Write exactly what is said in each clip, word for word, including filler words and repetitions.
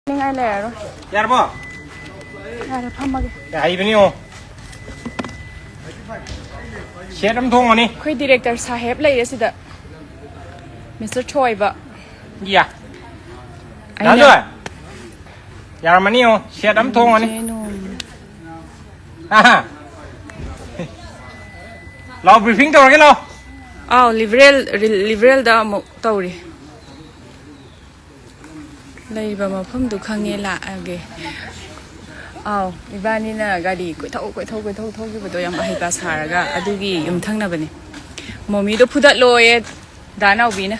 ꯅꯤꯡꯉꯥꯏ ꯂꯩꯔꯔꯣꯏ꯫ ꯌꯥꯔꯕꯣ? ꯌꯥꯔꯦ, ꯐꯝꯃꯒꯦ꯫ ꯌꯥꯏꯕꯅꯤ, ꯑꯣ꯫ ꯁꯦꯠ ꯑꯃ ꯊꯣꯡꯉꯅꯤ꯫ ꯑꯩꯈꯣꯏ ꯗꯤꯔꯦꯛꯇꯔ ꯁꯥꯍꯦꯕ ꯂꯩꯔꯦ ꯁꯤꯗ꯫ ꯃꯤꯁꯇꯔ ꯊꯣꯏꯕ꯫ ꯌꯥ꯫ ꯑꯩꯅ ꯗꯥ ꯖꯣꯏ꯫ ꯌꯥꯔꯝꯃꯅꯤ, ꯑꯣ꯫ ꯁꯦꯠ ꯑꯃ ꯊꯣꯡꯉꯅꯤ꯫ ꯆꯦ ꯅꯣꯡ꯫ ꯑꯍꯥ꯫ ꯂꯥꯎ, ꯕ꯭ꯔꯤꯐꯤꯡ ꯇꯧꯔꯒꯦ, ꯂꯥꯎ꯫ ꯑꯥꯎ, ꯂꯤꯕꯔꯦꯜ, ꯂꯤꯕꯔꯦꯜꯗ ꯑꯃꯨꯛ ꯇꯧꯔꯤ꯫ ꯂꯩꯔꯤꯕ ꯃꯐꯝꯗꯨ ꯈꯪꯉꯦ, ꯂꯥꯛꯑꯒꯦ꯫ ꯑꯥꯎ, ꯏꯕꯥꯅꯤꯅ ꯒꯥꯔꯤ ꯀꯣꯏꯊꯧ, ꯀꯣꯏꯊꯧ, ꯀꯣꯏꯊꯧ ꯊꯧꯈꯤꯕꯗꯣ ꯌꯥꯝ ꯑꯍꯩꯄꯥ ꯁꯥꯔꯒ, ꯑꯗꯨꯒꯤ ꯌꯨꯝꯊꯪꯅꯕꯅꯦ꯫ ꯃꯣꯃꯤꯗꯣ ꯐꯨꯗꯠꯂꯣꯌꯦ, ꯗꯥ ꯅꯥꯎꯕꯤꯅ꯫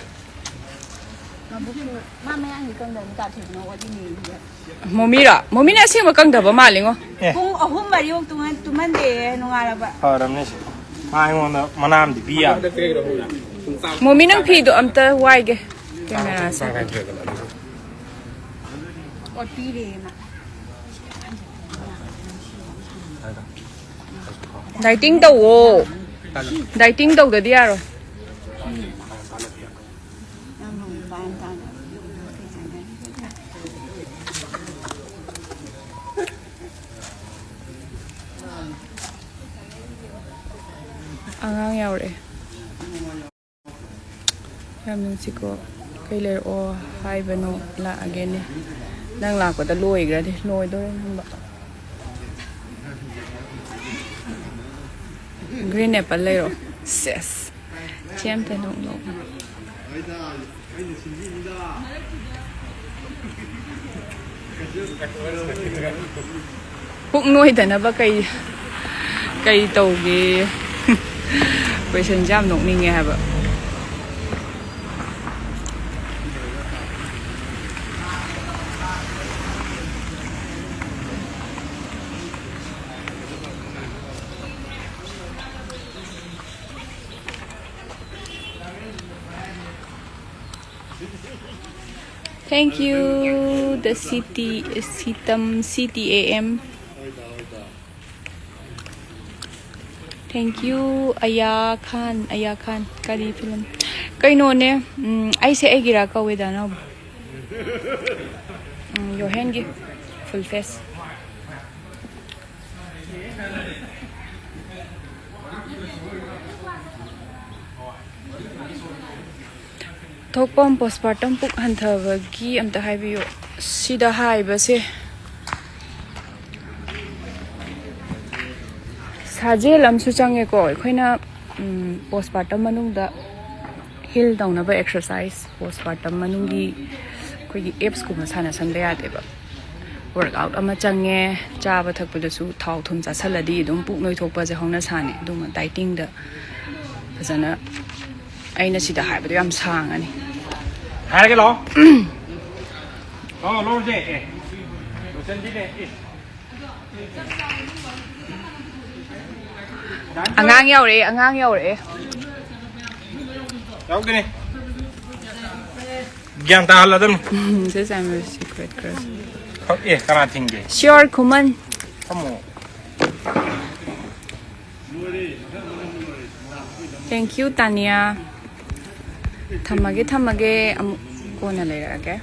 ꯃꯕꯨꯛꯁꯨ, ꯃꯥ ꯃꯌꯥꯡꯗꯤ ꯀꯪꯗꯕꯅꯤ, ꯀꯥ ꯊꯣꯏꯕꯤꯅ ꯑꯣꯠꯂꯤꯅꯦ꯫ ꯃꯣꯃꯤꯔꯣ? ꯃꯣꯃꯤꯅ ꯑꯁꯦꯡꯕ ꯀꯪꯗꯕ ꯃꯥꯜꯂꯤꯉꯣ꯫ ꯑꯦ꯫ ꯄꯨꯡ ꯑꯍꯨꯝ ꯃꯔꯤꯃꯨꯛ ꯇꯨꯝꯍꯟ-, ꯇꯨꯝꯍꯟꯗꯦꯌꯦ, ꯅꯣꯡꯉꯥꯜꯂꯕ꯫ ꯐꯔꯝꯅꯦ ꯁꯤ꯫ ꯃꯥ ꯑꯩꯉꯣꯟꯗ ꯃꯅꯥ ꯑꯃꯗꯤ ꯄꯤ ꯌꯥꯕꯅꯦ꯫ ꯃꯣꯃꯤ, ꯅꯪ ꯐꯤꯗꯣ ꯑꯝꯇ ꯋꯥꯏꯒꯦ꯫ ꯀꯦꯃꯦꯔꯥꯁꯦ꯫ ꯑꯣꯠꯄꯤꯔꯦ ꯃꯥ꯫ ꯗꯥꯏꯇꯤꯡ ꯇꯧꯋꯣ꯫ ꯗꯥꯏꯇꯤꯡ ꯇꯧꯗꯗꯤ ꯌꯥꯔꯣꯏ꯫ ꯑꯉꯥꯡ ꯌꯥꯎꯔꯛꯑꯦ꯫ ꯌꯥꯝ ꯅꯨꯡꯁꯤꯀꯣ꯫ ꯀꯩ ꯂꯩꯔꯛꯑꯣ ꯍꯥꯏꯕꯅꯣ? ꯂꯥꯛꯑꯒꯦꯅꯦ꯫ ꯅꯪ ꯂꯥꯛꯄꯗ ꯂꯣꯏꯈ꯭ꯔꯗꯤ, ꯂꯣꯏꯗꯣꯔꯦ ꯅꯪꯕ꯫ ꯒ꯭ꯔꯤꯟ ꯑꯦꯄꯜ ꯂꯩꯔꯛꯑꯣ꯫ ꯁꯦꯁ꯫ ꯆꯦ ꯑꯝꯇ ꯅꯣꯛ ꯅꯣꯛ꯫ ꯄꯨꯛ ꯅꯣꯏꯗꯅꯕ ꯀꯩ, ꯀꯩ ꯇꯧꯒꯦ? ꯀꯣꯏꯁꯟꯁꯦ ꯌꯥꯝ ꯅꯣꯛꯅꯤꯡꯉꯦ ꯍꯥꯏꯕ꯫ Thank you, the city, Sitam, C T A M. Thank you, ꯑꯌꯥ ꯈꯥꯟ, ꯑꯌꯥ ꯈꯥꯟ꯫ ꯀꯔꯤ ꯐꯤꯂꯝ? ꯀꯩꯅꯣꯅꯦ, ꯎꯝ, ꯑꯩꯁꯦ ꯑꯩꯒꯤꯔꯥ ꯀꯧꯋꯦꯗ, ꯅꯥꯎꯕ꯫ ꯎꯝ, ꯌꯣꯍꯦꯟꯒꯤ ꯐꯨꯜ ꯐꯦꯁ꯫ ꯊꯣꯛꯄꯝ ꯄꯣꯁꯄꯥꯔꯇꯝ ꯄꯨꯛ ꯍꯟꯊꯕꯒꯤ ꯑꯝꯇ ꯍꯥꯏꯕꯤꯌꯨ꯫ ꯁꯤꯗ ꯍꯥꯏꯕꯁꯦ ꯁꯥꯖꯦꯜ ꯑꯃꯁꯨ ꯆꯪꯉꯦꯀꯣ꯫ ꯑꯩꯈꯣꯏꯅ ꯄꯣꯁꯄꯥꯔꯇꯝ ꯃꯅꯨꯡꯗ ꯍꯤꯜ ꯇꯧꯅꯕ ꯑꯦꯛꯁꯔꯁꯥꯏꯁ, ꯄꯣꯁꯄꯥꯔꯇꯝ ꯃꯅꯨꯡꯒꯤ ꯑꯩꯈꯣꯏꯒꯤ ꯑꯦꯞꯁꯀꯨꯝꯕ ꯁꯥꯟꯅꯁꯟꯕ ꯌꯥꯗꯦꯕ꯫ ꯋꯔꯛꯑꯥꯎꯠ ꯑꯃ ꯆꯪꯉꯦ꯫ ꯆꯥꯕ ꯊꯛꯄꯗꯁꯨ ꯊꯥꯎ ꯊꯨꯝ ꯆꯥꯁꯜꯂꯗꯤ ꯑꯗꯨꯝ ꯄꯨꯛ ꯅꯣꯏꯊꯣꯛꯄꯁꯦ ꯍꯧꯅ ꯁꯥꯅꯤ꯫ ꯑꯗꯨꯅ ꯗꯥꯏꯇꯤꯡꯗ ꯐꯖꯅ, ꯑꯩꯅ ꯁꯤꯗ ꯍꯥꯏꯕꯗꯣ ꯌꯥꯝ ꯁꯥꯡꯉꯅꯤ꯫ ꯍꯥꯏꯔꯒꯦ ꯂꯥꯛꯑꯣ꯫ ꯂꯥꯛꯑꯣ, ꯂꯧꯔꯁꯦ꯫ ꯑꯦ, ꯂꯣꯏꯁꯟꯁꯤꯅꯦ꯫ ꯑꯦ꯫ ꯑꯉꯥꯡ ꯌꯥꯎꯔꯛꯑꯦ, ꯑꯉꯥꯡ ꯌꯥꯎꯔꯛꯑꯦ꯫ ꯌꯥꯎꯗꯣꯏꯅꯦ꯫ ꯒ꯭ꯌꯥꯟ ꯇꯥꯍꯜꯂꯗꯝꯅꯤ꯫ This is Amir's secret crush. ꯑꯦ, ꯀꯅꯥ ꯊꯤꯡꯒꯦ? Sure, ꯈꯨꯃꯟ꯫ ꯐꯝꯃꯣ꯫ Thank you, ꯇꯥꯅꯤꯌꯥ꯫ ꯊꯝꯃꯒꯦ, ꯊꯝꯃꯒꯦ꯫ ꯑꯃꯨꯛ ꯀꯣꯟꯅ ꯂꯩꯔꯛꯑꯒꯦ꯫